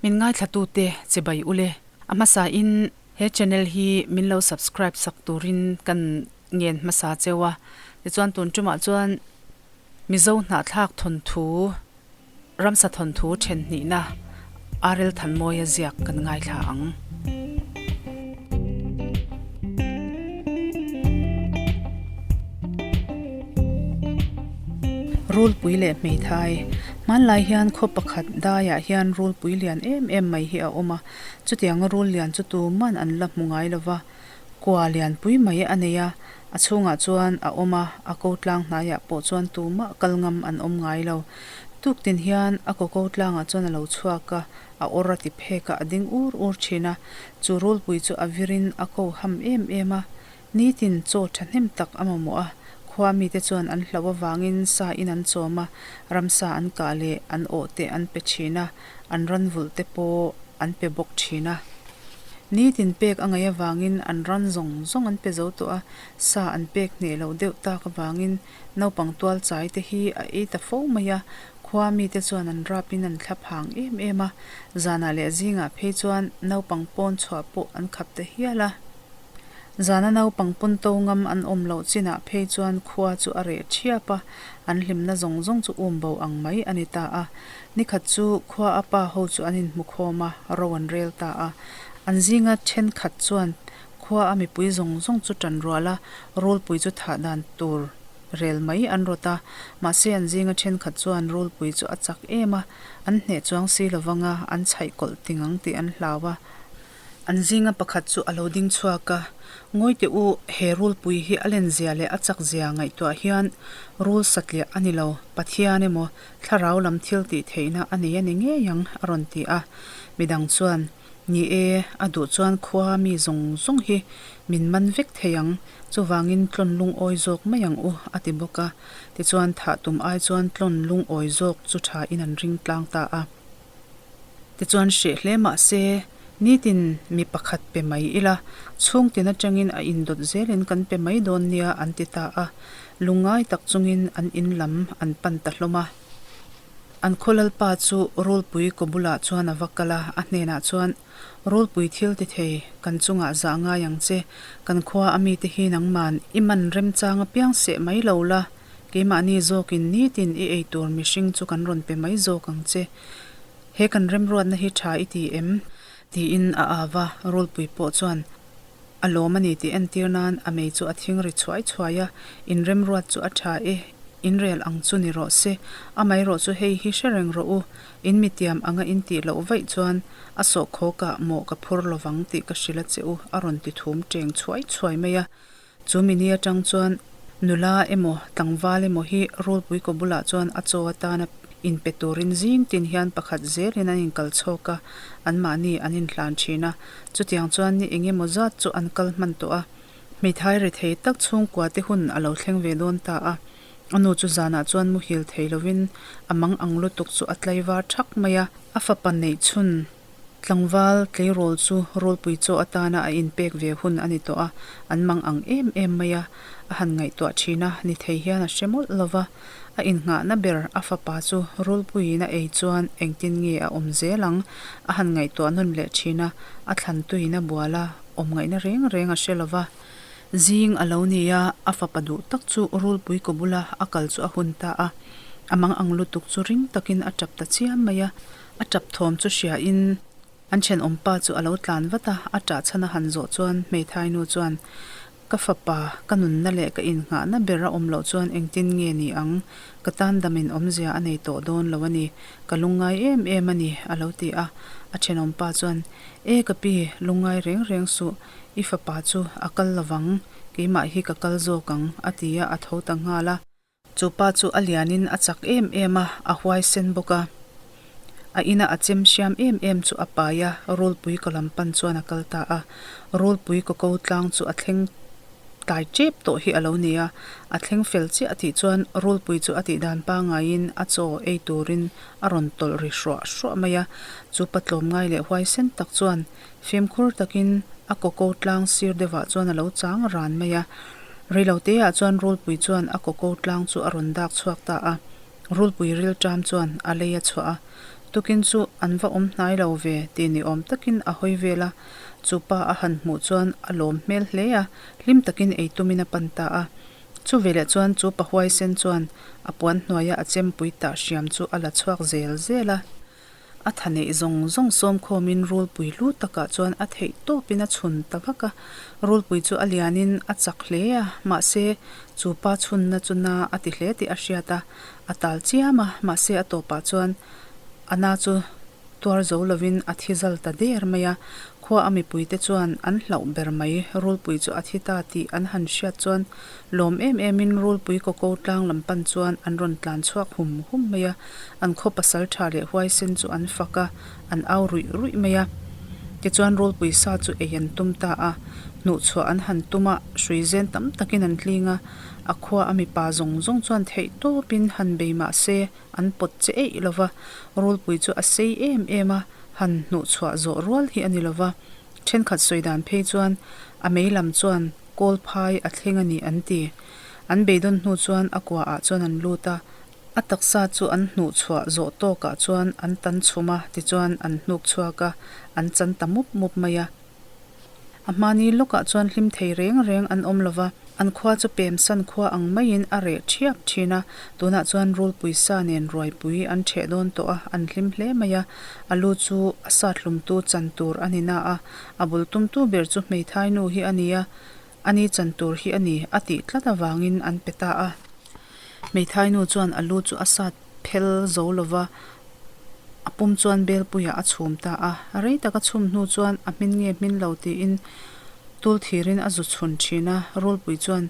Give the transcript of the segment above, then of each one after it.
Min ngaithlatute chibai ule. A hmasain he channel hi min lo subscribe sak turin kan ngen hmasa cheu a. Tichuan tun tumah chuan Mizo hnahthlak thawnthu Ramsa thawnthu then hnihna RL Thanmawia ziak kan ngaithla ang. Rulpui leh hmeithai Hmanlai hian khaw pakhat daiah hian rulpui lian em em mai hi a awm a, chutianga rul lian chu tuman an la hmu ngai lova, kua lianpui mai a nei a, a chhungah chuan a awm a, a ko tlang hnaiah pawh chuan tumah kal ngam an awm ngai lo. Tuktin hian a kaw ko tlangah chuan a lo chhuak a, a awr a ti phek a, a ding ur ur thin a, chu rulpui chu a virin a ko ham em em a, Nitin chaw thahnem tak a mamawh a, khua mite chuan an hlauh avangin sa in an chawm a, ramsa an kah leh an awh te an pe thin a, an ran vulh te pawh an pe bawk thin a. Nitin pek a ngaih avangin an ran zawng zawng an pe zo tawh a, sa an pek hneh loh deuh tak avangin naupang tual chai te hi a ei ta fo mai a, khua mite chuan an rap in an thla phang em em a, zanah leh zingah phei chuan naupang pawn chhuah pawh an khap ta hial a. Zana naupang pawn to ngam an awm loh chinah phei chuan khua chu a reh thiap a, an hlimna zawng zawng chu um bo ang mai a ni ta a. Nikhat chu khua a pa ho chu an inhmu khawm a, ro an rel ta a. An zinga thenkhat chuan khua a mipui zawng zawng chu tan rual a, rulpui chu thah dan tur rel mai an rawt a. Mahse an zinga thenkhat chuan rulpui chu a chak em a, an hneh chuang si lovang a, an chhaih kawlh ting ang tih an hlau a. An zinga pakhat chu a lo ding chhuak a, Ngawi teh u, he rulpui hi a lenzia leh a chakzia ngaihtuah hian rul satliah a ni lo, Pathian emaw, thlarau lam thil tih theihna a nei a ni ngei ang, a rawn ti a. Midang chuan, Ni e, a duh chuan khua mi zawng zawng hi min man vek thei ang, chuvangin tlawn lungawi zawk mai ang u, a ti bawk a. Tichuan thah tum ai chuan tlawn lungawi zawk chu thain an ring tlang ta a. Tichuan hreh hle mah se, nitin mi pakhat pe mai ila, chhungtin atangin a indawt zelin kan pe mai dawn nia an ti ta a. Lungngai tak chungin an in lam an pan ta hlawm a. An khaw lalpa chu Rulpui kaw bulah chuan a va kal a, a hnenah chuan, Rulpui thil ti thei, kan chungah zah ngai ang che, kan khua a mite hi nangman i man remchang apiang seh mai lo la, Keimahni zawkin nitin i ei tur mihring chu kan rawn pe mai zawk ang che. He kan remruatna hi tha i ti em? Tiin a au a, Rulpui pawh chuan a lawm a ni tih entir nan a mei chu a thing ri chhuai chhuai a, In remruat chu a tha e, in rel ang chu ni rawh se, amaherawh chu hei hi hre reng rawh u, in mitiam anga in tih loh vaih chuan a sawhkhawkah mawh ka phur lovang tih ka hrilh a che u, a rawn ti thum teng chhuai chhuai mai a. Chu mini atang chuan nula emaw tlangval emaw hi Rulpui kaw bulah chuan a chaw atana inpe turin zing tin hian pakhat zelin an inkal chhawk a, anmahni an inhlan thin a. Chutiang chuan ni eng emaw zat chu an kal hman tawh a. Hmeithai rethei tak chhungkua te hun a lo thleng ve dawn ta a. A nu chu zanah chuan muhil thei lovin a mang ang lutuk chu a tlaivar thak mai a. A fapa neih chhun Tlangval tleirawl chu Rulpui chaw atana a inpek ve hun a ni tawh a, an mang ang em em mai a, a han ngaihtuah thin a, ni thei hian a hre mawlh lo va. A innghahna ber a fapa chu Rulpuiin a ei chuan engtin nge a awm zel ang? A han ngaihtuah nawn leh thin a, a thlan tuiin a bual a, awm ngaihna reng reng a hre lo va. Zing a lo ni a, a fapa duh tak chu Rulpui kaw bula a kal chu a hun ta a, a mang ang lutuk chu ring takin a tap ta chiam mai a. A tap thawm chu hria in an thenawm pa chu a lo tlan vat a, a tah chhan a han zawh chuan hmeithai nu chuan, Ka fapa, ka nunna leh ka innghahna ber a awm loh chuan engtin nge ni ang? Ka tan dam in awmzia a nei tawh dawn lo a ni, ka lungngai em em a ni, a lo ti a. A thenawm pa chuan, E ka pi, lungngai reng reng suh, i fapa chu a kal lovang, keimah hi ka kal zawk ang, a ti a, a tho ta nghal a. Chu pa chu a lianin a chak em em a, a huaisen bawk a. A ina a chem hriam em em chu a pai a, Rulpui kaw lam pan chuan a kal ta a. Rulpui kaw ko tlang chu a thleng tlai tep tawh hi a lo ni a, a thleng fel chiah tih chuan Rulpui chu a tihdan pangaiin a chaw ei turin a rawn tawlh ri hruah hruah mai a. Chu pa tlawmngai leh huaisen tak chuan Fimkhur takin a kaw ko tlang sir deuhah chuan a lo chang ran mai a. Reiloteah chuan Rulpui chuan a kaw ko tlang chu a rawn dak chhuak ta a. Rulpui rilṭam chuan a lei a chhuah a. Tukin chu an va awm hnai lo ve ti ni awm takin a hawi vel a, chu pa a han hmuh chuan a lawm hmel hle a, hlim takin ei tumin a pan ta a. Chu veleh chuan chu pa huaisen chuan a puan hnuaia a chempui tah hriam chu a la chhuak zel zel a. A tha neih zawng zawng sawmkhawmin rulpui hlu takah chuan a theih tawpin a chhun ta vak a. Rulpui chu a lianin a chak hle a, mahse chu pa chhunna chu na a ti hle tih a hriat a, a tal chiam a, mahse a tawpah chuan a na chu tuar zo lovin a thi zal ta der mai a. Khua a mipuite chuan an hlauh ber mai, rulpui chu a thi ta tih an han hriat chuan Lawm em emin Rulpui Koko tlang lam pan chuan an rawn tlan chhuak hum hum mai a, an khaw pasal tha leh huaisen chu an fak a, an au ruih ruih mai a. Tichuan Rulpui sa chu ei an tum ta a, hnuhchhuah an han tum a, hrui zen tam takin an tling a, a khua a mipa zawng zawng chuan theih tawpin han bei mah se an pawt che eih lo va, Rulpui chu a sei em em a, han hnuhchhuah zawh rual hi a ni lo va, thenkhat sawi dan phei chuan a mei lam chuan Kawl phai a thleng a ni an ti. An beidawn hnu chuan a kua ah chuan an lut a, a taksa chu an hnuh chhuah zawh tawk ah chuan an tan chhum a, tichuan an hnuk chhuak a, an chan ta mup mup mai a. A hmani lawk ah chuan hlim thei reng reng an awm lova, an khua chu pemsan khua ang maiin a reh thiap thin a, tunah chuan rulpui sa nen ruaipui an theh dawn tawh a, an hlim hle mai a, a lu chu a sat hlumtu chan tur a ni na a, A bul tumtu ber chu hmeithai nu hi a ni a, a ni chan tur hi a ni a tih tlat avangin an pe ta a. Hmeithai nu chuan a lu chu a sat phel zo lo va, a pum chuan belpuiah a chhum ta a. Rei tak a chhum hnu chuan a hmin nge hmin lo tiin tul thirin a zu chhun thin a, Rulpui chuan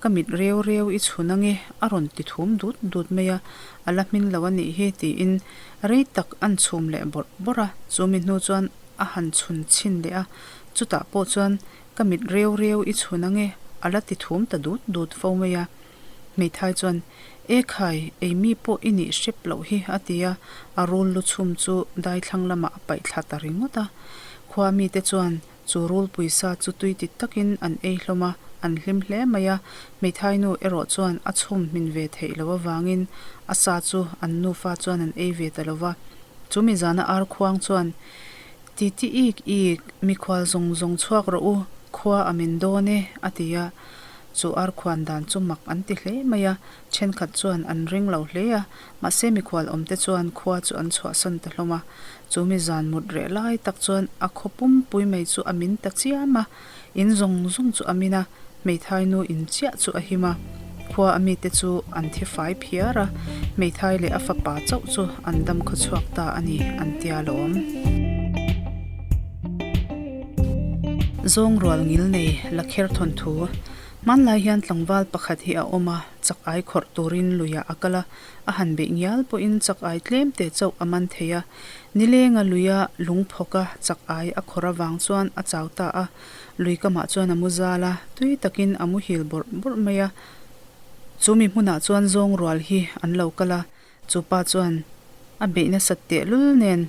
Ka mit reu reu i chhun ange a rawn ti thum dut dut mai a, a la hmin lo a nih hi tiin rei tak an chhum leh bawrh bawrh a, chumi hnu chuan a han chhun chhin leh a, chutah pawh chuan ka mit reu reu i chhun ange a la ti thum ta dut dut fo mai a. Hmeithai chuan, E khai, ei mi pawh i nih hrep loh hi a ti a, a rul lu chhum chu daithlang lamah a paih thla ta ringawt a. Khua mite chuan chu rul puisa chu tui ti takin an ei hlawm a, an hlim hle mai a. Hmeithai nu erawh chuan a chhum hmin ve theih loh avangin a sa chu an nufa chuan an ei ve ta lo va. Chu mi zana ar khuang chuan, Titi ik ik, mikhual zawng zawng chhuak rawh u, khua a min dawn e, a ti a. Chu ar khuan dan chu mak an ti hle mai a, thenkhat chuan an ring lo hle a, mahse mikhual awmte chuan khua chu an chhuahsan ta hlawm a. Chu mi zan mut reh lai tak chuan a khaw pumpui mai chu a min ta chiam a, in zawng zawng chu a min a, hmeithai nu in chiah chu a him a. Khua a mite chu an thi fai phiar a, hmeithai leh a fapa chauh chu an dam khaw chhuak ta a ni an tia lawm. Zawng rual ngil nei la kher thawn thu. Hmanlai hian tlangval pakhat hi a awm a, chak ai khawrh turin luiah a kal a, a han beih ngial pawhin chak ai tlem te chauh a man thei a. Nilenga luia lung phawk a chak ai a khawrh avang chuan a chau ta a, lui kamah chuan a mu zal a, tui takin a muhil bawrh bawrh mai a. Chu mi hmunah chuan zawng rual hi an lo kal a, chu pa chuan a beih nasat tehlul nen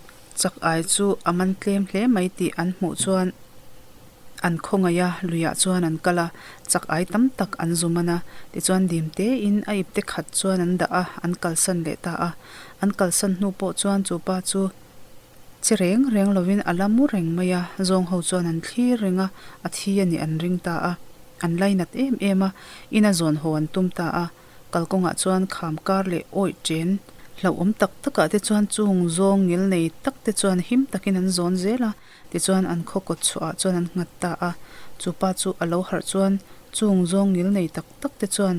chak ai chu a man tlem hle mai tih an hmuh chuan an khawngaih a, luiah chuan an kal a, chak ai tam tak an zu man a, tichuan dim tein a ipte khat chuan an dah a, an kalsan leh ta a. An kalsan hnu pawh chuan chu pa chu Che reng reng lovin a la mu reng mai a, zawng ho chuan an thlir reng a, a thi a nih an ring ta a. An lainat em em a, ina zawn haw an tum ta a. Kalkawngah chuan kham kar leh awih chen hlauhawm tak takah te chuan chung zawng ngil nei tak te chuan him takin an zawn zel a, tichuan an khaw kawt chhuahah chuan an nghat ta a. Chu pa chu a lo harh chuan chung zawng ngil nei tak tak te chuan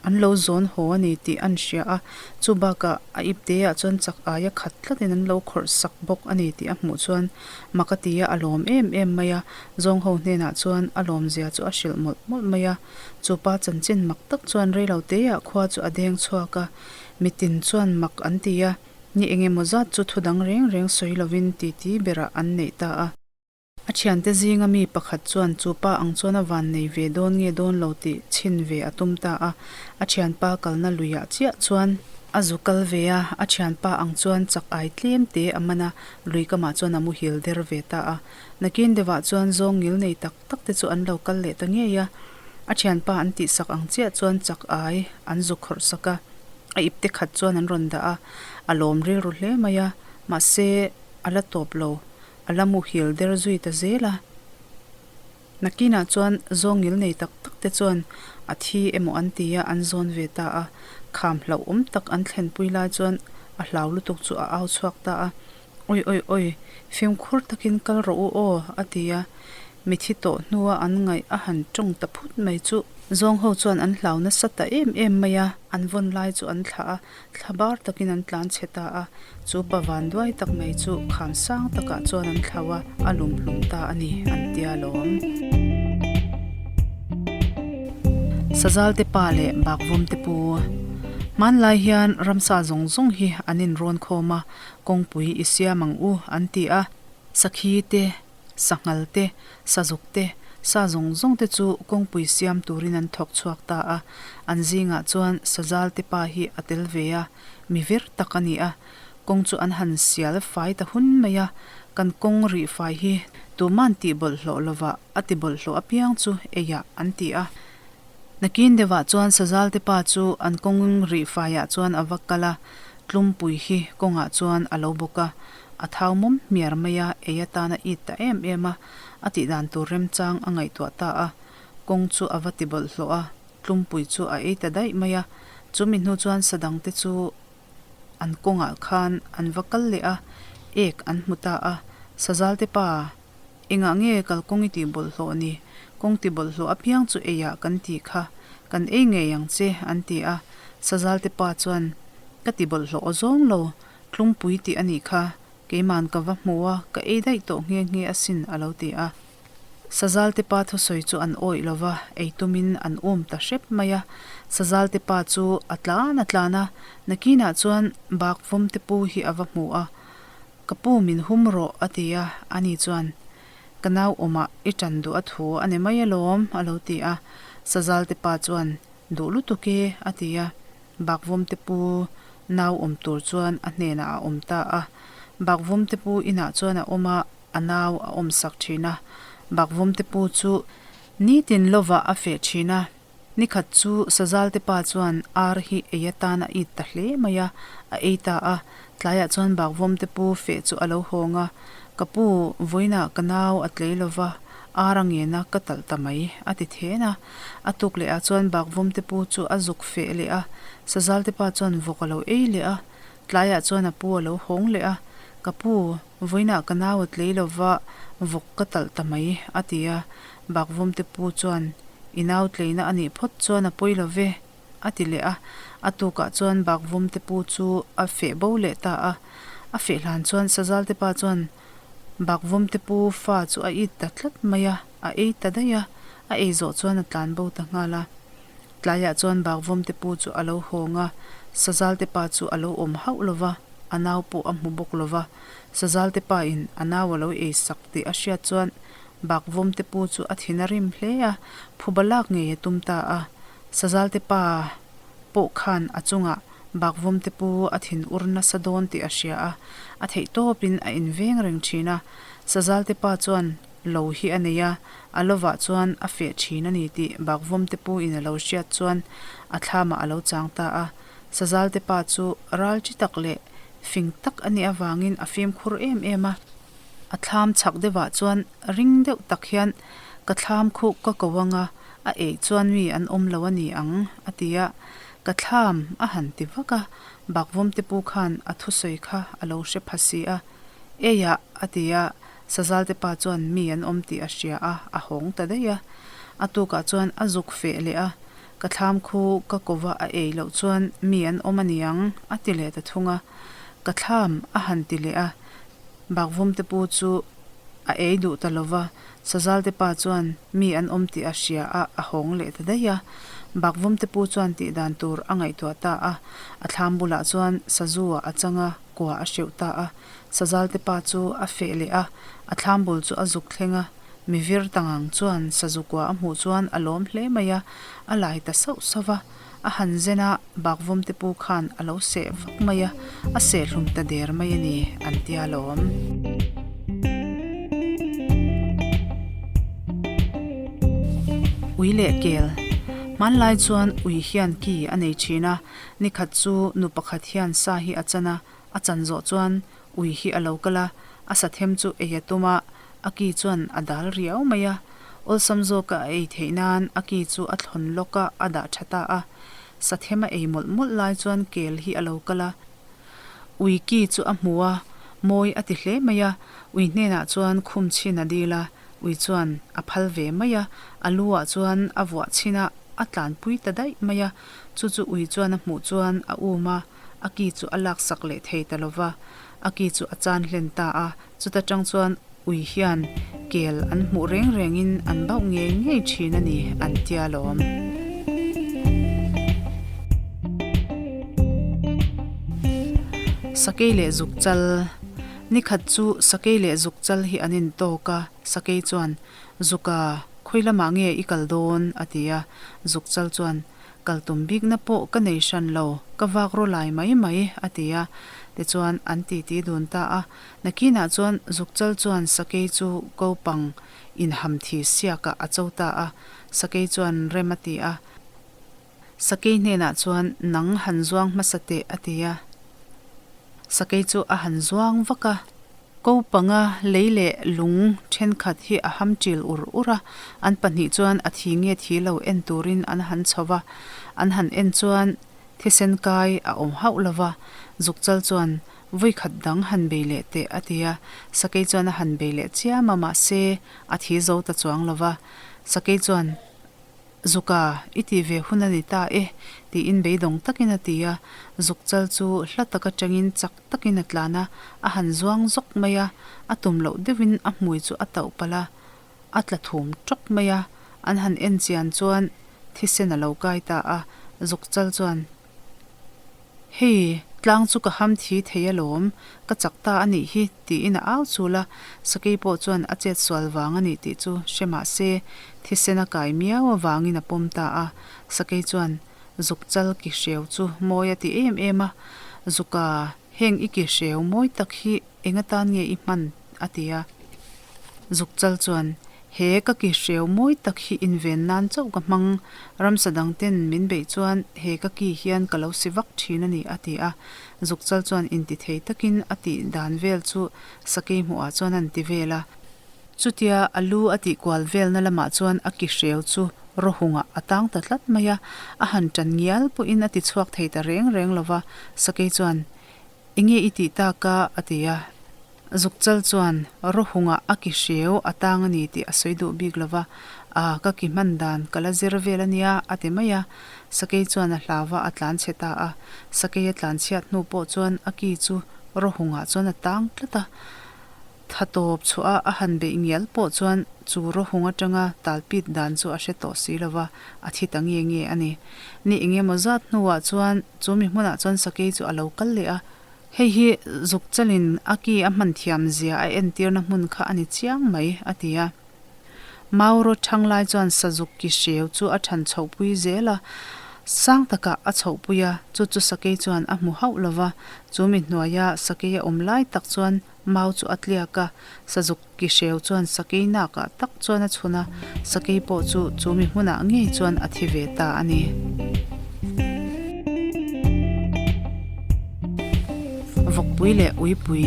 An lo zawn haw a ni tih an hria a, chu bakah a ipteah chuan chak aia khat tlatin an lo khawrh sak bawk a ni tih a hmuh chuan mak a ti a, a lawm em em mai a, zawng ho hnenah chuan a lawmzia chu a hrilh mawlh mawlh mai a. Chu pa chanchin mak tak chuan reilo teah khua chu a deng chhuak a, mitin chuan mak an ti a, ni engemaw zat chu thu dang reng reng sawi lovin titi berah an neih ta a. A thiante zinga mi pakhat chuan chu pa ang chuan a van nei ve dawn nge dawn lo tih chhin ve a tum ta a. A thianpa kalna luiah chiah chuan a zu kal ve a, a thianpa ang chuan chak ai tlem te a man a, lui kamah chuan a muhil der ve ta a. Nakin deuhah chuan zawng ngil nei tak tak te chu an lo kal leh ta ngei a. A thianpa an tihsak ang chiah chuan chak ai an zu khawrh sak a, a ipte khat chuan an rawn dah a, a lawm rilru hle mai a. Mahse, a la tawp lo, a la muhil der zui ta zel a. Nakinah chuan zawngil nei tak tak te chuan a thi emaw an ti a, an zawn ve ta a. Kham hlauhawm tak an thlenpui lai chuan a hlau lutuk chu a au chhuak ta a. Oi oi oi, fimkhur takin kal rawh u aw, a ti a. Mithi tawh hnua an ngaih a han tawng ta phut mai chu. Zawng ho chuan an hlau nasa ta em em mai a, an vawn lai chu an thlah a, thla bar takin an tlan chhe ta a. Chu pa van duai tak mai chu kham sang takah chuan an thlau a, a lum hlum ta a ni, an tia lawm. Sazalte pa leh Bakvawmte pu. Hmanlai hian ramsa zawng zawng hi an inrawn khawm a, Kawngpui i siam ang u, an ti a. Sakhi te, sanghal te, sazuk te, sa zawng zawng te chu kawngpui siam turin an thawk chhuak ta a. An zingah chuan Sazal te pa hi a tel ve a, mi vir tak a ni a. Kawng chu an han sial fai ta hun mai a, kan kawng rih fai hi tuman tih bawlhhlawh lovah a ti bawlhhlawh apiang chu eiah an ti a. Nakin deuhah chuan Sazalte pa chu an kawng rih faiah chuan a va kal a, tlumpui hi kawngah chuan a lo bawk a, a thau mawm hmiar mai a, ei atan a it ta em em a, a tih dan tur remchang a ngaihtuah ta a, kawng chu a va ti bawlhhlawh a, tlumpui chu a ei ta daih mai a, chumi hnu chuan sa dangte chu an kawngah khan an va kal leh a, ek an hmu ta a, Sazalte pa. Engah nge kalkawng i tih bawlhhlawh ni? Kawng ti bawlhhlawh apiang chu eiah kan tih kha. Kan ei ngei ang che, an ti a. Sazalte pa chuan, Ka ti bawlhhlawh aw zawng lo, tlungpui tih a nih kha. Keiman ka va hmu a, ka ei daih tawh nghe nghe asin, a lo ti a. Sazalte pa thusawi chu an awih lo va, ei tumin an um ta hrep mai a. Sazalte pa chu a tlan a tlan a, nakinah chuan Bakvawmte pu hi a va hmu a. Ka pu min hum rawh a ti a, ani chuan, Ka nau awmah i ṭan duh a thu a ni mai alawm a lo ti a. Sazalte pa chuan, Duh lutuk e a ti a. Bakvawmte pu nau awm tur chuan a hnenah a awm ta a. Bakvawmte pu inah chuan a awm a, a nau a awmsak ṭhin a. Bakvawmte pu chu nitin lovah a feh ṭhin a. Nikhat chu Sazalte pa chuan ar hi ei atan a it ta hle mai a, a ei ta a. Tlaiah chuan Bakvawmte pu feh chu a lo hawng a, Ka pu, vawiinah ka nau a tlei lo va, ar a ngen a, ka talh ta mai, a ti then a. A tuk lehah chuan Bakvawmte pu chu a zuk feh leh a, Sazalte pa chuan vawk a lo ei leh a. Tlaiah chuan a pu a lo hawng leh a, Ka pu, vawiinah ka nau a tlei lo va, vawk ka talh ta mai, a ti a. Bakvawmte pu chuan, I nau tleina a nih phawt chuan a pawi lo ve, a ti leh a. A tukah chuan Bakvawmte pu chu a feh bo leh ta a. A feh hlan chuan Sazalte pa chuan Bakvawmte pu fa chu a it ta tlat mai a, a ei ta daih a. A ei zawh chuan a tlan bo ta nghal a. Tlaiah chuan Bakvawmte pu chu a lo hawng a, Sazalte pa chu a lo awm hauh lo va, a nau pawh a hmu bawk lo va. Sazalte pa in a nau a lo ei sak tih a hriat chuan Bakvawmte pu chu a thin a rim hle a, phuba lak ngei a tum ta a. Sazalte pa pawh khan a chungah Bakvawmte pu a thin ur nasa dawn tih a hria a, a theih tawpin a inveng reng thin a. Sazalte pa chuan lo hi a nei a, a lovah chuan a feh thin a ni tih Bakvawmte pu in a lo hriat chuan a thlamah a lo chang ta a. Sazalte pa chu ral chi tak leh fing tak a nih avangin a fimkhur em em a. A thlam chhak deuhah chuan ring deuh tak hian ka thlam khuh ka ko anga a eih chuan mi an awm lo a ni ang a ti a, ka thlam a han ti vak a, Bakvawmte pu khan a thusawi kha a lo hre pha si a, Eiah a ti a, Sazalte pa chuan mi an awm tih a hria a, a hawng ta daih a. A tukah chuan a zuk feh leh a, ka thlam khu ka ko va a ei loh chuan mi an awm a ni ang a ti leh ta thung a, ka thlam a han ti leh a, Bakvawmte pu chu a ei duh ta lo va, Sazalte pa chuan mi an awm tih a hria a, a hawng leh ta daih a. Bakvawmte pu chuan tih dan tur a ngaihtuah ta a, a thlam bulah chuan sazu ah a chang a, kua a hreuh ta a. Sazalte pa chu a feh leh a, a thlam bul chu a zuk thleng a. Mi vir tangang chuan sazu kua a hmuh chuan a lawm hle mai a, a lai ta sauh sauh va. A han zen a, Bakvawmte pu khan a lo seh vak mai a, a seh hlum ta der mai a ni, an ti alawm. Ui leh kel. Hmanlai chuan ui hian ki a nei thin a, nikhat chu nu pakhat hian sa hi a chan a, a chan zawh chuan. Ui hi a lo kal a, a sathem chu ei a tum a, a ki chuan a dal riau mai a. Awlsam zawka a ei theih nan a ki chu a thlawn lawk a, a dah tha ta a. Sathem a ei mawlh mawlh lai chuan kel hi a lo kal a. Ui ki chu a hmu a, mawi a ti hle mai a. Ui hnenah chuan khum chhin a dil a, ui chuan a phal ve mai a, a lu ah chuan a vuah chhin a, a tlanpui ta daih mai a. Chu chu ui chuan a hmuh chuan a um a, a ki chu a laksak leh thei ta lo va, a ki chu a chan hlen ta a, chuta tang chuan ui hian kel an hmuh reng rengin an bauh ngei ngei thin a ni an tia lawm. Sakei leh zuk chal Nikhat chu sakei leh zuk chal hi an intawk a, sakei chuan, Zuka, khawi lamah nge i kal dawn? a ti a, zuk chal chuan, Kal tum bikna pawh ka nei hran lo, ka vak raw lai mai mai, a ti a. Tichuan, an titi dun ta a. Nakinah chuan Zukchal chuan sakei chu kopang inham thi siakah a cho ta a. Sakei chuan rem a ti a. Sakei hnenah chuan, Nang han zuang hmasa teh, a ti a. Sakei chu a han zuang vak a. Ko panga lei leh lung thenkhat hi a ham ṭil ur ur a, an pahnih chuan a thi nge thi lo en turin an han chho va, an han en chuan thisen kai a awm hauh lo va, Zukchal chuan vawikhat dang han bei leh teh a ti a, Sakei chuan a han bei leh chiam a, mahse a thi zo ta chuang lo va, Sakei chuan. Zuka, i tih ve hun a ni ta e, tiin beidawng takin a ti a. Zuk chal chu hla tak atangin chak takin a tlan a, a han zuang zawk mai a, a tum loh deuhin a hmui chu a tauh palh a, a tla thum tawk mai a. An han en chian chuan thisen a lo kai ta a, zuk chal chuan. Hei, tlang chu ka ham thi thei alawm, ka chak ta a nih hi, tiin a au chul a, Sakei pawh chuan a chet sual vang a nih tih chu hre mah se, thisen a kai miau avangin a pawm ta a. Sakei chuan zuk chal ki hreu chu mawi a ti em em a, Zuka, heng i ki hreu mawi tak hi eng atan nge i hman? a ti a. Zuk chal chuan, He ka ki hreu mawi tak hi inven nan chauh ka hmang, ramsa dang ten min beih chuan he ka ki hian ka lo si vak thin a ni, a ti a. Zukchal chuan inti thei takin a tih dan vel chu sakei hmuhah chuan an ti vel a. Chutia a lu a tih kual velna lamah chuan a ki hreu chu rawhungah a tang ta tlat mai a, a han tan ngial pawhin a ti chhuak thei ta reng reng lo va, sakei chuan, Enge i tih tak a? a ti a. Zukchal chuan rawhungah a ki hreu a tang a ni tih a sawi duh bik lo va, A, ka ki hman dan ka la zir vel a nia, a ti mai a. Sakei chuan a hlau va, a tlan chhe ta a. Sakei a tlan chhiat hnu pawh chuan a ki chu rawhungah chuan a tang tlat a. Tha tawp chhuah a a han beih ngial pawh chuan chu rawhung atanga talpit dan chu a hre tawh si lo va, a thi ta nge nge a ni. Ni engemaw zat hnuah chuan chu mi hmunah chuan sakei chu a lo kal leh a. Hei hi zukchalin a ki a hman thiam zia a entirna hmun kha a ni chiang mai, a ti a. Mauro thang lai chuan sazuk ki hreu chu a than chhohpui zel a, sang takah a chhohpui a, chu chu sakei chuan a hmu hauh lo va, chu mi hnuaia sakei a awm lai tak chuan mau chu a tliak a, sazuk ki hreu chuan sakei nakah tak chuan a chhun a, sakei pawh chu chu mi hmunah ngei chuan a thi ve ta a ni. Vawkpui leh Uipui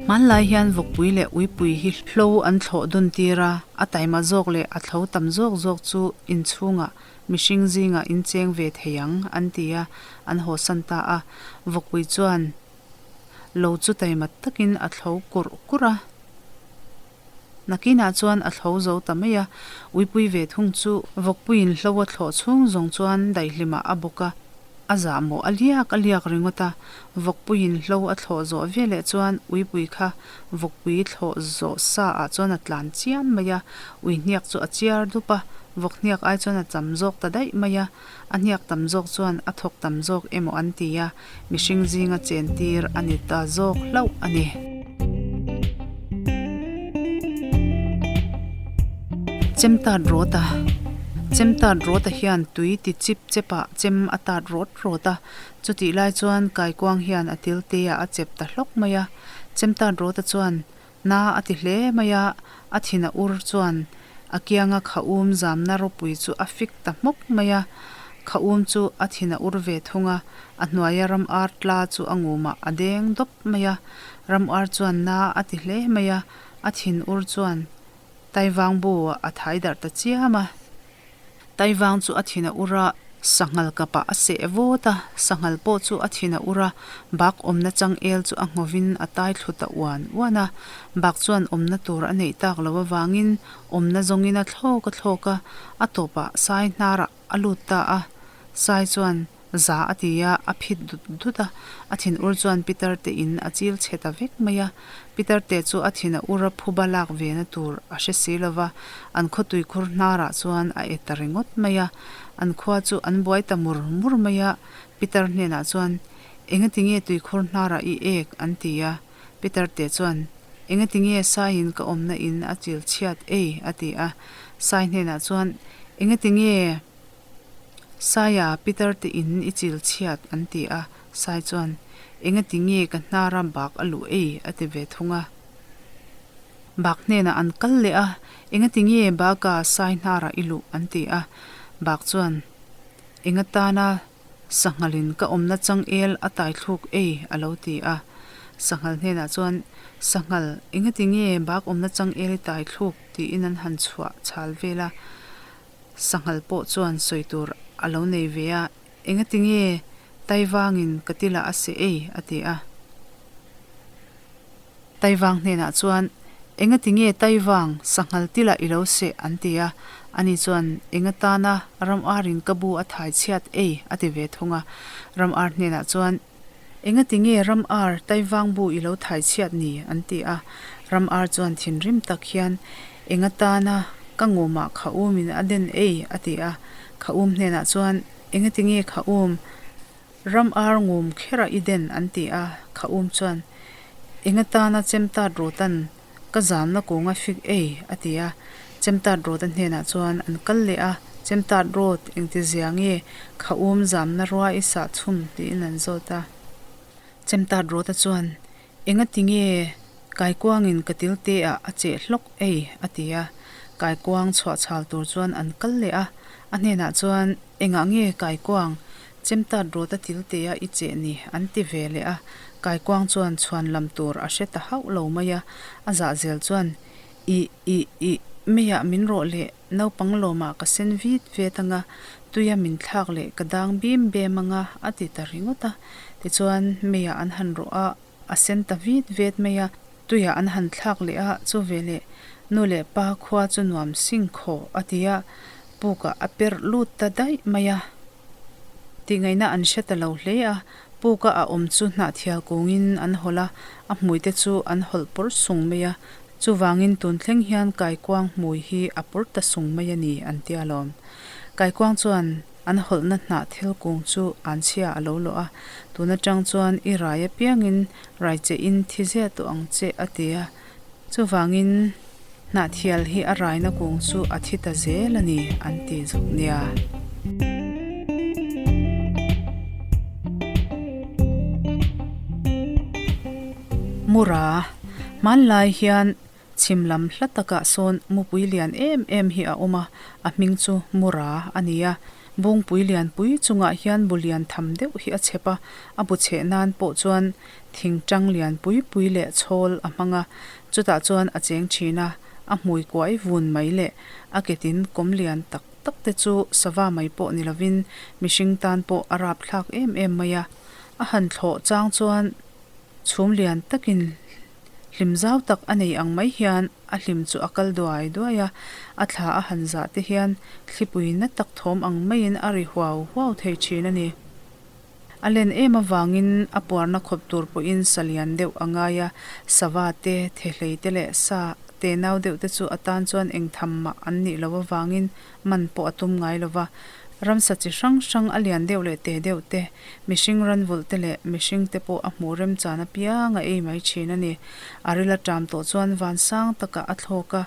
Hmanlai hian vawkpui leh uipui hi hlo an thlawh dun tir a, a taima zawk leh a thlo tam zawk zawk chu inchhungah mihring zingah incheng ve thei ang an ti a, an hawsan ta a. Vawkpui chuan lo chu taima takin a thlo kurh kurh a. Nakinah chuan a thlo zo ta mai a, uipui ve thung chu vawkpuiin hlo a thlawh chhung zawng chuan daihlimah a bawk a, a zahmawh a liak a liak ringawt a, vawkpuiin hlo a thlawh zawh veleh chuan uipui kha vawkpui thlawh zawh sa ah chuan a tlan chiam mai a, ui hniak chu a chiar dup a, vawk hniak ai chuan a cham zawk ta daih mai a, a hniak tam zawk chuan a thawk tam zawk emaw an ti a, mihring zinga chen tir a ni ta zawk hlauh a ni. Chem tat rawt a, Chem tat rawt a hian tui ti chip chep ah chem a tat rawt rawt a, chutih lai chuan kaikuang hian a til te ah a chep ta hlawk mai a, chem tat rawt a chuan Na a ti hle mai a, a thin a ur chuan a kianga khaum zamna ropui chu a fik ta hmawk mai a. Khaum chu a thin a ur ve thung a, a hnuaia ram ar tla chu a ngumah a deng dawp mai a. Ram ar chuan na a ti hle mai a, a thin ur chuan Taivang bu a thai darh ta chiam a. Taivang chu a thin a ur a, sanghal kapah a seh vawt a, sanghal pawh chu a thin a ur a, bak awmna changel chu a nghovin a tai thlu ta uan uan a. Bak chuan awmna tur a neih tak loh avangin awmna zawngin a thlawk a thlawk a, a tawpah sai hnarah a lut ta a. Sai chuan za a ti a, a phit dut dut a, a thin ur chuan Peter te in a chil chhe ta vek mai a. Peter te chu a thin a ur a phuba lak ve na tur a hre si lo va, an khaw tuikhur hnarah chuan a e ta ringawt mai a. An khua chu an buai ta mur mur mai a, Peter hnenah chuan, Engati nge tuikhur hnarah i ek? an ti a. Peter te chuan, Engati nge Saiin ka awmna in a chil chhiat ei? a ti a. Sai hnenah chuan, Engati nge Saia Peter te in i chil chhiat? an ti a. Sai chuan, Engati nge ka hnara bak a luh ei? a ti ve thung a. Bak hnenah an kal leh a, Engati nge baka Sai hnara i luh? an ti a. Bak chuan, Engatana Sanghalin ka awmna changel a tai thluk ei, a lo ti a. Sanghal hnenah chuan, Sanghal, engati nge bak awmna changel i tai thluk? tiin an han chhuah chhal vel a. Sanghal pawh chuan sawi tur a lo nei ve a, Engati nge Taivangin ka tilah a seh ei? a ti a. Taivang hnenah chuan, Engati nge Taivang, sanghal tilah i lo seh? an ti a. Ani chuan, Eng atana ram arin ka bu a thai chhiat ei? a ti ve thung a. Ram ar hnenah chuan, Engati nge ram ar, Taivang bu i lo thai chhiat ni? an ti a. Ram ar chuan thinrim tak hian, Eng atana ka ngumah kha umin a den ei? a ti a. Kha um hnenah chuan, Engati nge kha um? Ram ar ngum kherah i den an ti a, kha um chuan, Eng atana chemtat rawtan ka zamna kung a fik ei? a ti a. Chemtat rawta hnenah chuan an kal leh a, Chemtat rawt engti zia nge kha um zamna rua i sah chhum? tiin an zawt a. Chemtat rawta chuan, Engati nge kaikuangin ka til te ah a cheh hlawk ei? a ti a. Kaikuang chhuah chhal tur chuan an kal leh a, a hnenah chuan, Engah nge kaikuang chemtat rawt a til te a i cheh ni? an ti ve leh a. Kaikuang chuan chhuan lam tur a hre ta hauh lo mai a, a zah zel chuan, Ih, ih, ih, meiah min rawh leh naupang lawmah ka sen vit vet anga, tuia min thlak leh ka dang bim bem anga, a ti ta ringawt a. Tichuan, meiah an han rawh a, a sen ta vit vet mai a, tuiah an han thlak leh a, chu veleh nu leh pa khua chu nuam sing khawh a ti a, pukah a perh lut ta daih mai a. Tihngaihna an hre ta lo hle a, puka a awm chu hnahthial kungin an hawlh a, a hmuite chu an hawlh pawr sung mai a, chuvangin tun thleng hian kaikuang hmui hi a pawr ta sung mai a ni an ti alawm. Kaikuang chuan An hawlhna hnah thil kung chu an chhia a lo lawh a, tun atang chuan i rai apiangin rai che in thi ziah tawh ang che a ti a. Chuvangin hnah thial hi a raina kung chu a thi ta zel a ni an ti zawk nia. Mura, Hmanlai hian Chhim lam hla takah sawn mupui lian em em hi a awm a, a hming chu Mura a ni a. Bungpui lianpui chungah hian bu lian tham deuh hi a chhep a, a bu chheh nan pawh chuan thing tang lian pui pui leh chhawl a hmang a, chutah chuan a cheng thin a, a hmui kuai vun mai leh a ke tin kawm lian tak tak te chu sava mai pawh ni lovin mihring tan pawh a rapthlak em em mai a, a han thlawh chang chuan chhum lian takin Hlim zau tak a nei ang mai hian a hlim chu a kal duai duai a, a thla a han zah te hian thlipui na tak thawm ang maiin a ri huau huau thei thin a ni. A len em avangin a puarna khawp tur pawhin sa lian deuh a ngai a, sava te, thehlei te leh sa te nau deuh te chu a tan chuan eng tham mah an nih loh avangin man pawh a tum ngai lo va. Ramsa chi hrang hrang a lian deuh leh te deuh te, mihring ranvulh te leh mihring te pawh a hmuh remchan apiang a ei mai thin a ni. A ril a ṭam tawh chuan van sang takah a thlawk a,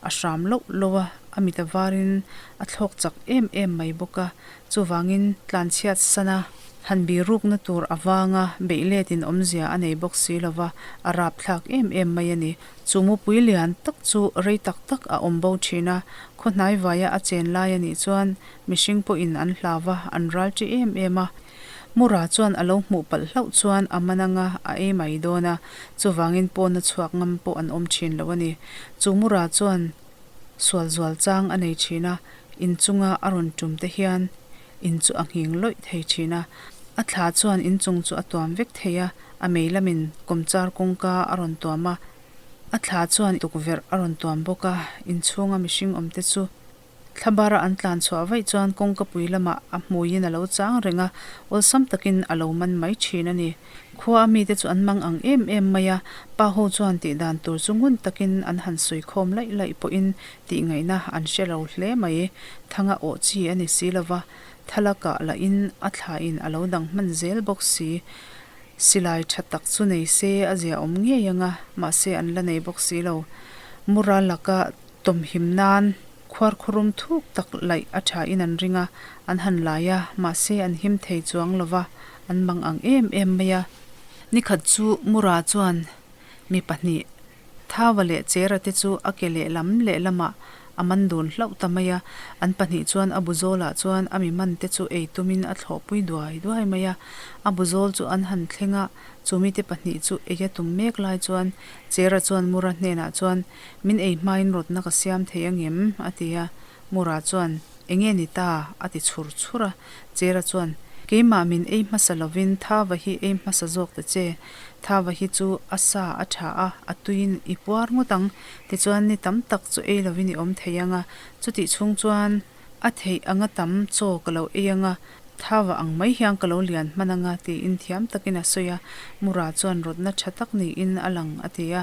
a hram loh loh a, a mit a varin a thlawk chak em em mai bawk a. Chuvangin tlanchhiat sana han birukna tur avanga beih letin awmzia a nei bawk si lova, a rapthlak em em mai a ni. Chu mupui lian tak chu rei tak tak a awm bo thin a, khaw hnai vaia a chen lai a nih chuan mihring pawhin an hlau va, an ral ṭi em em a. Mura chuan a lo hmuh palh hlauh chuan a man anga a ei mai dawn a, chuvangin pawna chhuak ngam pawh an awm thin lo a ni. Chu Mura chuan sual zual chang a nei thin a, in chunga a rawn tum te hian in chu a nghing lawih thei thin a. A thla chuan in chung chu a tuam vek thei a, a mei lamin kawmchar kawngka a rawn tuam a, a thla chuan tukverh a rawn tuam bawk a, inchhunga mihring awm te chu Thla bara an tlan chhuah vaih chuan kawngkapui lamah a hmuiin a lo chang reng a, awlsam takin a lo man mai thin a ni. Khua a mite chu an mang ang em em mai a, pa ho chuan tih dan tur chu ngun takin an han sawi khawm laih laih pawhin tih ngaihna an hre lo hle mai. Thanga awh chi a ni si lova, thala kah lahin a thlain a lo dang hman zel bawk si. Silai tha tak chu nei se a zia awm ngei ang a, mahse an la nei bawk si lo. Mura laka Tawmhim nan khuarkhurum thuk tak laih a tha in an ring a, an han lai a, mahse an him thei chuang lo va, an mang ang em em mai a. Nikhat chu Mura chuan mi pahnih, Thava leh Chera te chu a ke lehlam lehlamah a man dun hlauh ta mai a, an pahnih chuan a bu zawlah chuan a mi man te chu ei tumin a thlawhpui duai duai mai a. A bu zawl chu an han thleng a, chu mite pahnih chu ei a tum mek lai chuan Chera chuan Mura hnenah chuan Min ei hmain rawtna ka siam thei angem? a ti a. Mura chuan, Enge ni ta? a ti chhur chhur a. Chera chuan, Keimah min ei hmasa lovin Thava hi ei hmasa zawk ta che. Thava hi chu a sa a tha a, a tuiin i puar ngawt ang. Tichuan ni tam tak chu ei lovin i awm thei ang a. Chutih chhung chuan a theih anga tam chaw ka lo ei ang a, Thava ang mai hian ka lo lian hman ang a, tiin thiam takin a sawi a. Mura chuan rawtna tha tak niin a lang, a ti a.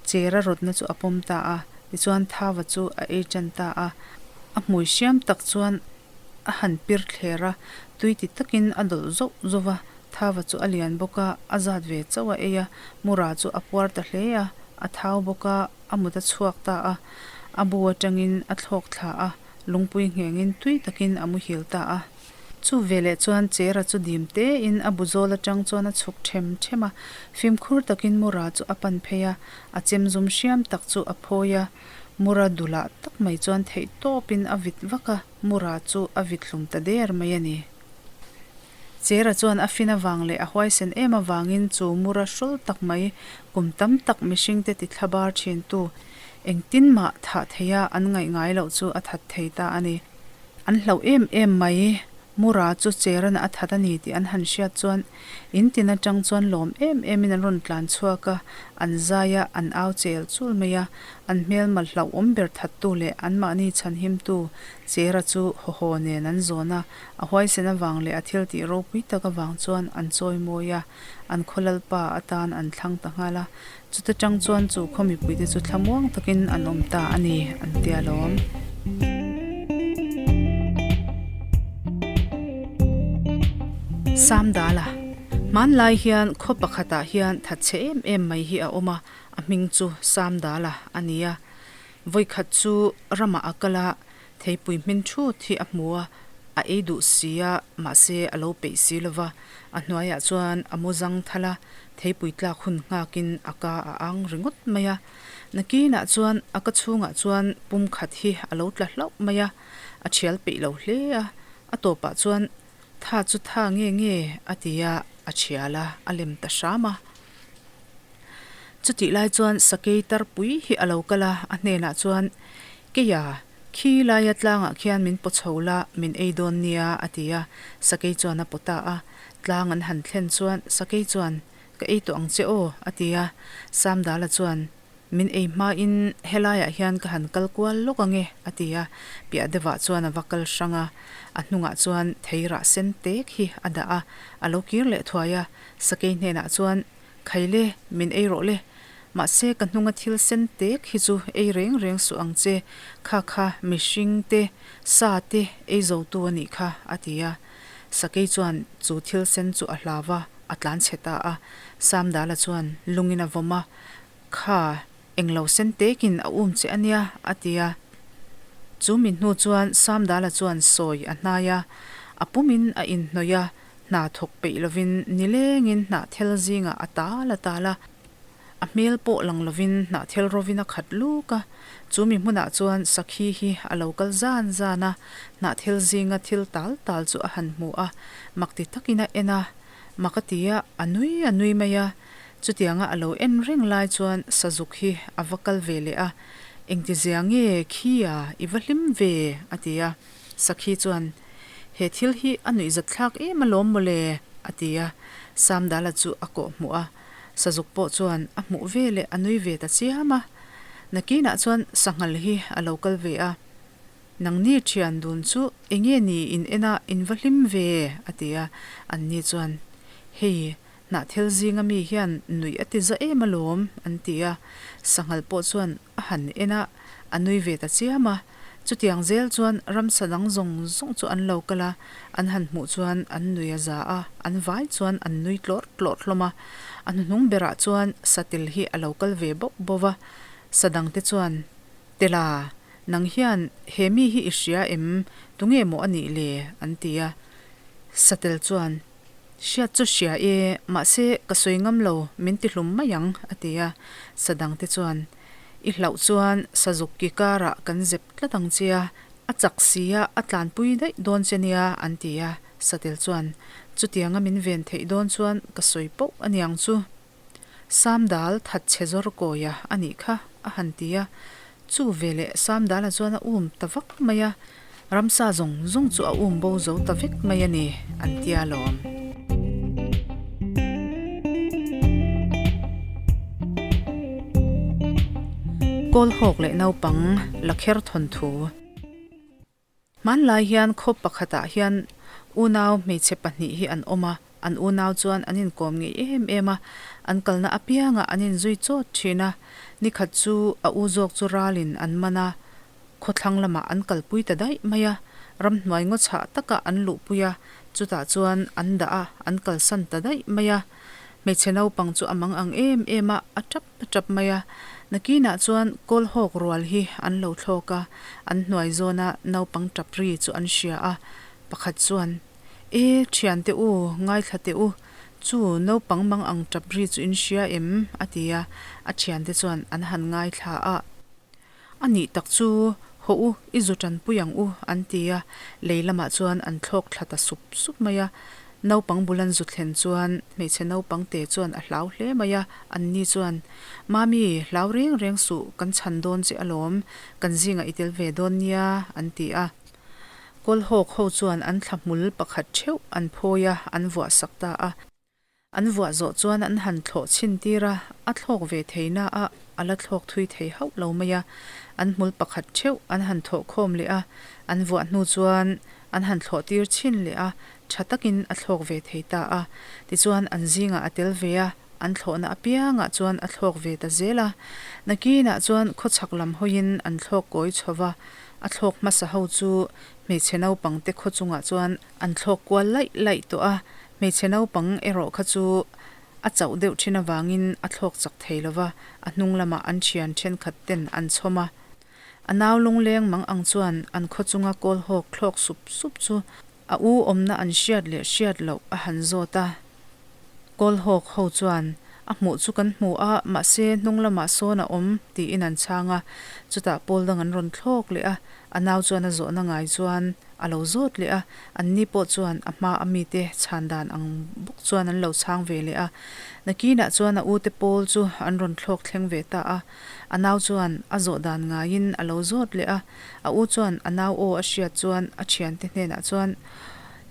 Chera rawtna chu a pawm ta a, tichuan Thava chu a ei tan ta a. A hmui hriam tak chuan a han pir thler a, tui ti takin a dawlh zauh zauh va. Thava chu a lian bawk a, a zat ve chauh a ei a, Mura chu a puar ta hle a, a thau bawk a, a mut a chhuak ta a. A bu atangin a thlawk thla a, lungpui nghengin tui takin a muhil ta a. Chu veleh chuan Chera chu dim tein a bu zawl atang chuan a chhuk them them a, fimkhur takin Mura chu a pan phei a, a chem zum hriam tak chu a phawi a, Mura dulah tak mai chuan theih tawpin a vit vak a, Mura chu a vit hlum ta der mai a ni. Chera chuan a fin avang leh a huaisen em avangin chu Mura hrawl tak mai kum tam tak mihringte ti thlabar thintu engtin mah thah theia an ngaih ngai loh chu a that thei ta a ni. An hlauh em em mai. Mura chu Cheran a that a ni tih an han hriat chuan in tin atang chuan lawm em emin an rawn tlan chhuak a, an zai a, an au chel chul mai a. An hmelma hlauhawm ber thattu leh anmahni chhanhimtu Chera chu hawhaw nen an zawn a, a huaisen avang leh a thil tih ropui tak avang chuan an chawi mawi a, an khaw lalpa atan an thlang ta nghal a. Chuta tang chuan chu khaw mipuite chu thlamuang takin an awm ta a ni, an ti alawm. Samdala, Hmanlai hian khaw pakhatah hian thatchhe em em mai hi a awm a, a hming chu Samdala a ni a. Vawikhat chu ramah a kal a, Theipui hmin thut hi a hmu a, a ei duh si a, mahse a lo peih si lo va. A hnuaiah chuan a mu zang thal a, theipui tlak hun nghakin a ka a ang ringawt mai a. Nakinah chuan a ka chhungah chuan pum khat hi a lo tla hlauh mai a, a thial peih lo hle a. A tawpah chuan Tha chu tha nge nge a ti a, a thial a, a lem ta hram a. Chutih lai chuan sakei tarpui hi a lo kal a, a hnenah chuan, Keia, khi laia tlangah khian min paw chho la, min ei dawn nia, a ti a. Sakei chuan a paw ta a. Tlang an han thlen chuan sakei chuan, Ka ei tawh ang che aw, a ti a. Samdala chuan, Min ei hmain helaiah hian ka han kal kual lawk ang e, a ti a. Piah deuhah chuan a va kal hrang a. A hnungah chuan thei rah sen tek hi a dah a, a lo kir leh thuai a. Sakei hnenah chuan, Khaile, min ei rawh le. Mahse ka hnunga thil sen tek hi chu ei reng reng suh ang che, kha kha mihring te, sa te ei zotu a nih kha, a ti a. Sakei chuan chu thil sen chu a hlau a, a tlanchhe ta a. Samdala chuan lungin a vawm a, Kha, englo sen tekin a um che a nia, a ti a. Chu mi hnu chuan Samdala chuan sawi a hnai a, a pumin a inhnawih a, hna thawk peih lovin nilengin hnah thel zingah a tal a tal a. A hmel pawh lang lovin hnahthel rovin a khat luk a. Chu mi hmunah chuan sakhi hi a lo kal zan zan a, hnahthel zinga thil tal tal chu a han hmu a, mak ti takin a en a, mak a ti a, a nui a nui mai a. Chutianga a lo en reng lai chuan sazuk hi a va kal ve leh a, Engtizia nge khi a, i va hlim ve? a ti a. Sakhi chuan, He thil hi a nuihzat thlak em alawm mawle? a ti a. Samdala chu a kawh hmuh a. Sazuk pawh chuan a hmuh ve leh a nui ve ta chiam a. Nakinah chuan sanghal hi a lo kal ve a. Nangni thian dun chu enge ni in en a, in va hlim ve? a ti a. Anni chuan, Hei, hnahthel zinga mi hian nuih a ti za em alawm, an ti a. Sanghal pawh chuan a han en a, a nui ve ta chiam a. Chutiang zel chuan ramsa dang zawng zawng chu an lo kal a, an han hmuh chuan an nui a za a, an vai chuan an nui tlawrh tlawrh hlawm a. A hnuhnung berah chuan satel hi a lo kal ve bauh bauh va, sa dangte chuan, Tela, nang hian he mi hi i hria em? Tunge maw a nih le? an ti a. Satel chuan, Hriat chu hria e, mahse ka sawi ngam lo, min ti hlum mai ang, a ti a. Sa dangte chuan, I hlauh chuan sazuk ki karah kan zep tlat ang che a, a chak si a, a tlanpui daih dawn che nia, an ti a. Satel chuan, Chutianga min ven theih dawn chuan ka sawi poh a niang chu. Samdal thatchhe zawr kawia a nih kha, a han ti a. Chu veleh Samdala chuan a um ta vak mai a, ramsa zawng zawng chu a um bo zo ta vek mai a ni, an ti a lawm. Kawlhawk leh naupang la kher thawn thu. Hmanlai hian khaw pakhatah hian unau hmeichhe pahnih hi an awm a, an unau chuan an inkawm ngei em em a, an kalna apiangah an inzui chawt thin a. Nikhat chu a u zawk chu ralin an man a, khawthlang lamah an kalpui ta daih mai a, ramhnuai ngaw chhah takah an luhpui a, chutah chuan an dah a, an kalsan ta daih mai a. Hmeichhe naupang chu a mang ang em em a, a tap a tap mai a. Nakinah chuan kawlhawk rual hi an lo thlawk a, an hnuai zawna naupang tap ri chu an hria a. Pakhat chuan, E, thiante u, ngaithla teh u, chu naupang mang ang tap ri chu in hria em? a ti a, a thiante chuan an han ngaithla a. A nih tak chu, hawh u, i zu tanpui ang u, an ti a, lei lamah chuan an thlawk thla ta sup sup mai a. Naupang bul an zu thlen chuan hmeichhe naupang te chuan a hlau hle mai a, anni chuan, Mami, hlau reng reng suh, kan chhan dawn che alawm, kan zingah i tel ve dawn nia, an ti a. Kawlhawk ho chuan an thla hmul pakhat theuh an phawi a, an vuah sak ta a. An vuah zawh chuan an han thlawh chhin tir a, a thlawk ve thei na a, a la thlawk thui thei hauh lo mai a. An hmul pakhat theuh an han thawh khawm leh a, an vuah hnu chuan an han thlawh tir chhin leh a, tha takin a thlawk ve thei ta a. Tichuan an zingah a tel ve a, an thlawhna apiangah chuan a thlawk ve ta zel a. Nakinah chuan khawchhak lam hawiin an thlawk kawi chho va, a thlawk hmasa ho chu hmeichhe naupangte khaw chungah chuan An thlawk kual laih laih tawh a, hmeichhe naupang erawh kha chu a chauh deuh thin avangin a thlawk chak thei lo va, a hnung lamah an thian thenkhat ten an chhawm a. A nau lungleng mang ang chuan an khaw chunga kawl hawk thlawk sup sup chu a u awmna an hriat leh hriat loh a han zawt a. Kawl hawk ho chuan, A hmuh chu kan hmu a, mahse hnung lamah sawn a awm, tiin an chhang a. Chutah pawl dang an rawn thlawk leh a, a nau chuan a zawhna ngai chuan a lo zawt leh a, anni pawh chuan a hma a mite chhan dan ang bawk chuan an lo chhang ve leh a. Nakinah chuan a ute pawl chu an rawn thlawk thleng ve ta a, a nau chuan a zawh dan ngaiin a lo zawt leh a, a u chuan a nau aw a hriat chuan a thiante hnenah chuan,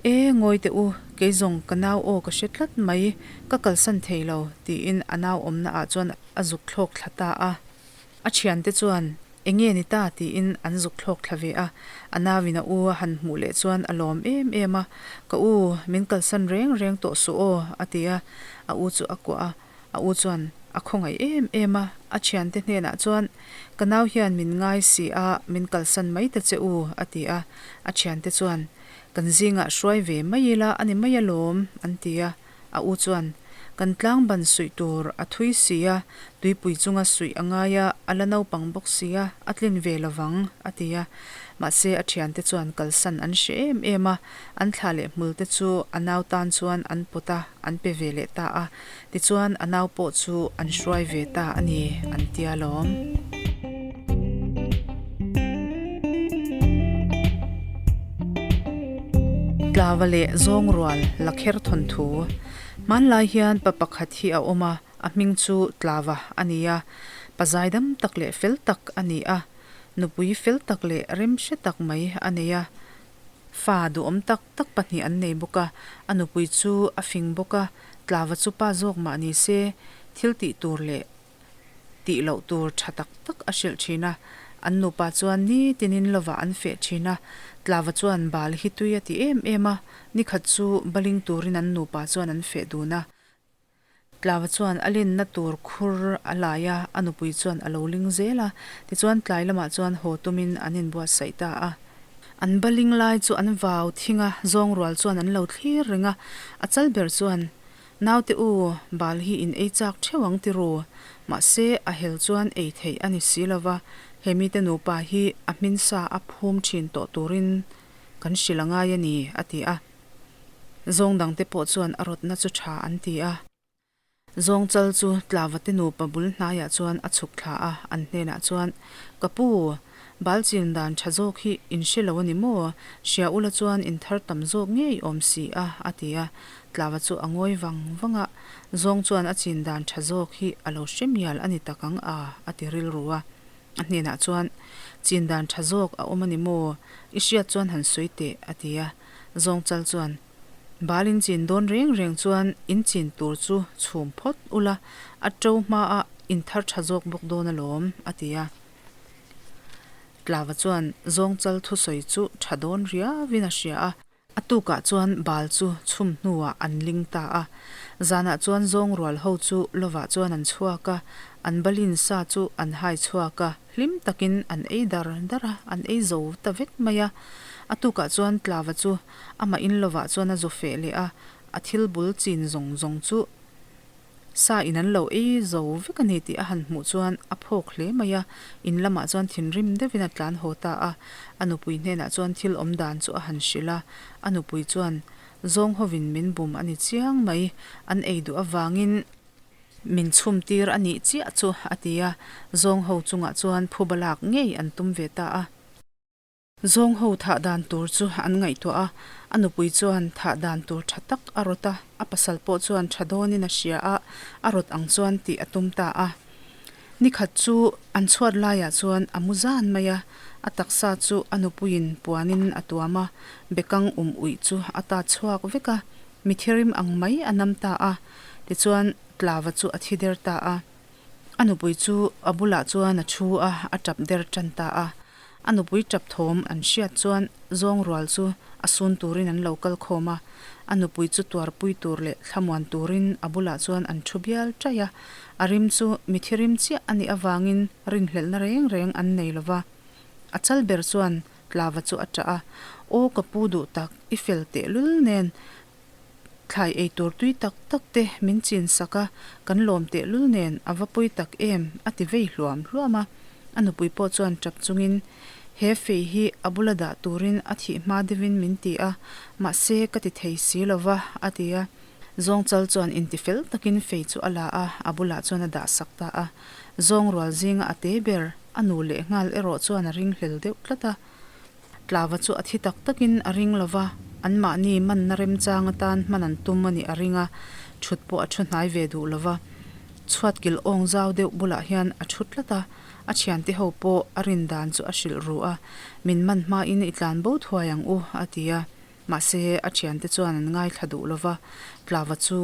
E, ngawi teh u, kei zawng ka nau aw ka hre tlat mai, ka kalsan thei lo, tiin a nau awmna ah chuan a zuk thlawk thla ta a. A thiante chuan, Eng nge ni ta? tiin an zuk thlawk thla ve a. A nauin a u a han hmuh leh chuan a lawm em em a, Ka u, min kalsan reng reng tawh suh aw, a ti a. A u chu a kuah a, a u chuan a khawngaih em em a. A thiante hnenah chuan, Ka nau hian min ngai si a, min kalsan mai ta che u, a ti a. A thiante chuan, Kan zingah hruai ve mai ila a ni mai alawm, an ti a. A u chuan, Kan tlangban suih tur a thui si a, tuipui chunga suih a ngai a, a la naupang bawk si a, a tlin ve lovang, a ti a. Mahse a thiante chuan kalsan an hre em em a, an thla leh hmul te chu a nau tan chuan an pawt a, an pe ve leh ta a. Tichuan a nau pawh chu an hruai ve ta a ni, an tia lawm. Tlava leh zawng rual la kher thawn thu. Hmanlai hian pa pakhat hi a awm a, a hming chu Tlava a ni a. Pa zaidam tak leh fel tak a ni a. Nupui fel tak leh remhre tak mai a nei a. Fa duhawm tak tak pahnih an nei bawk a, a nupui chu a fing bawk a, Tlava chu pa zawk mah ni se, thil tih tur leh tih loh tur tha tak tak a hrilh thin a. An nupa chuan nitinin lovah an feh thin a, Tlava chuan bal hi tui a ti em em a, nikhat chu baling turin an nupa chuan an feh dun a. Tlava chuan a lenna tur khur a lai a, a nupui chuan a lo ling zel a. Tichuan tlai lamah chuan haw tumin an inbuatsaih ta a. An baling lai chu an vau thing a, zawng rual chuan an lo thlir reng a. A chal ber chuan, Naute u, bal hi in ei chak theuh ang ti ru. Mahse, a hel chuan ei theih a ni si lo va, he mite nupa hi a hmin sa a phum thin tawh turin kan hrilh a ngai a ni, a ti a. Zawng dangte pawh chuan a rawtna chu tha an ti a. Zawng chal chu Tlavate nupa bul hnaiah chuan a chhuk thla a, an hnenah chuan, Ka pu, bal chin dan tha zawk hi in hre lo a ni maw? Hria ula chuan in thar tam zawk ngei awm si a, a ti a. Tlava chu a ngawi vang vang a, Zawng chuan a chin dan tha zawk hi a lo hre mial a ni tak ang a, a ti rilru a. A hnenah chuan, Chin dan tha zawk a awm a ni maw? I hriat chuan han sawi teh, a ti a. Zawngchal chuan, Bal in chin dawn reng reng chuan in chin tur chu chhum phawt ula, a to hmaah in thar tha zawk bawk dawn alawm, a ti a. Tlava chuan Zawngchal thusawi chu tha dawn riauin a hria a. A tukah chuan bal chu chhum hnuah an ling ta a. Zanah chuan zawng rual ho chu lovah chuan an chhuak a, an balin sa chu an hai chhuak a, hlim takin an ei dar dar a, an ei zo ta vek mai a. A tukah chuan Tlava chu amah in lovah chuan a zu feh leh a, a thil bul chin zawng zawng chu Sa in an lo ei zo vek a ni tih a han hmuh chuan a phawk hle mai a, in lamah chuan thinrim deuhin a tlan haw ta a. A nupui hnenah chuan thil awm dan chu a han hrilh a, a nupui chuan, Zawng hovin min bum a ni chiang mai, an ei duh avangin min chhum tir a nih chiah chu, a ti a, zawng ho chungah chuan phuba lak ngei an tum ve ta a. Zawng ho thah dan tur chu an ngaihtuah a, a nupui chuan thah dan tur tha tak a rawt a, a pasal pawh chuan tha dawnin a hria a, a rawt ang chuan tih a tum ta a. Nikhat chu an chhuat laiah chuan a mu zan mai a, a taksa chu a nupuiin puanin a tuam a, bekang um uih chu a tat chhuak vek a, mithirim ang mai a nam ta a, tichuan Tlava chu a thi der ta a. A nupui chu a bulah chuan a thu a, a tap der tan ta a. A nupui tap thawm an hriat chuan zawng rual chu a sun turin an lo kal khawm a. A nupui chu tuarpui tur leh thlamuan turin a bulah chuan an thu bial chaih a. A rim chu mithi rim chiah a nih avangin rinhlelhna reng reng an nei lo va. A chal ber chuan Tlava chu a tah a, Aw ka pu duh tak, i fel tehlul nen Thlai ei tur tui tak tak te min chin sak a, kan lawm tehlul nen a va pawi tak em a ti vei hluam hluam a. A nupui pawh chuan tap chungin, He fei hi a bula dah turin a thih hma deuhin min ti a, mahse ka ti thei si lo va a ti a. Zawngchal chuan intifel takin fei chu a la a, a bulah chuan a dah sak ta a. Zawng rual zinga a te ber, a nu lehnghal erawh chuan a ringhlel deuh tlat a. Tlava chu a thi tak takin a ring lo va, anmahni manna remchang atan hman an tum a nih a ring a, thut pawh a thu hnai ve duh lo va. Chhuat kil awng zau deuh bulah hian a thu tlat a, a thiante ho pawh a rin dan chu a hrilh ru a, Min man hmain i tlan bo thuai ang u, a ti a. Mahse, a thiante chuan an ngaithla duh lo va, Tlava chu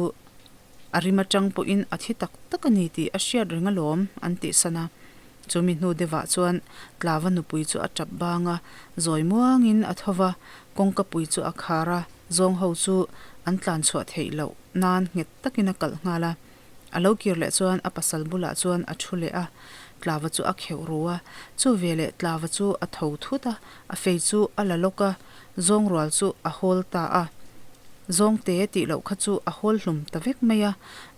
A rim atang pawhin a thi tak tak a ni tih a hriat reng alawm, an tih san a. Chumi hnu deuhah chuan Tlava nupui chu a tap bang a, zawi muangin a tho va, kawngka pui chu a khar a, zawng ho chu an tlan chhuah theih loh nan nghet takin a kalh nghal a. A lo kir leh chuan a pasal bulah chuan a thu leh a, Tlava chu a kheuh ru a. Chu veleh Tlava chu a tho thut a, a fei chu a la lawk a, zawng rual chu a hawl ta a. Zawngte tih loh kha chu a hawl hlum ta vek mai a,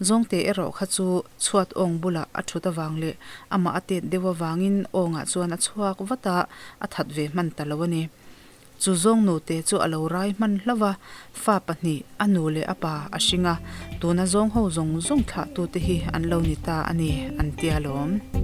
Zawngte erawh kha chu chhuat awng bulah a thut avang leh amah a tet deuh avangin awngah chuan a chhuak vat a, a that ve hman ta lo a ni. Chu zawng nute chu a lo rai hman hlauh a, fa pahnih, a nu leh a pa a hring a, tuna zawng ho zawng zawng thlahtute hi an lo ni ta a ni, an tia lawm.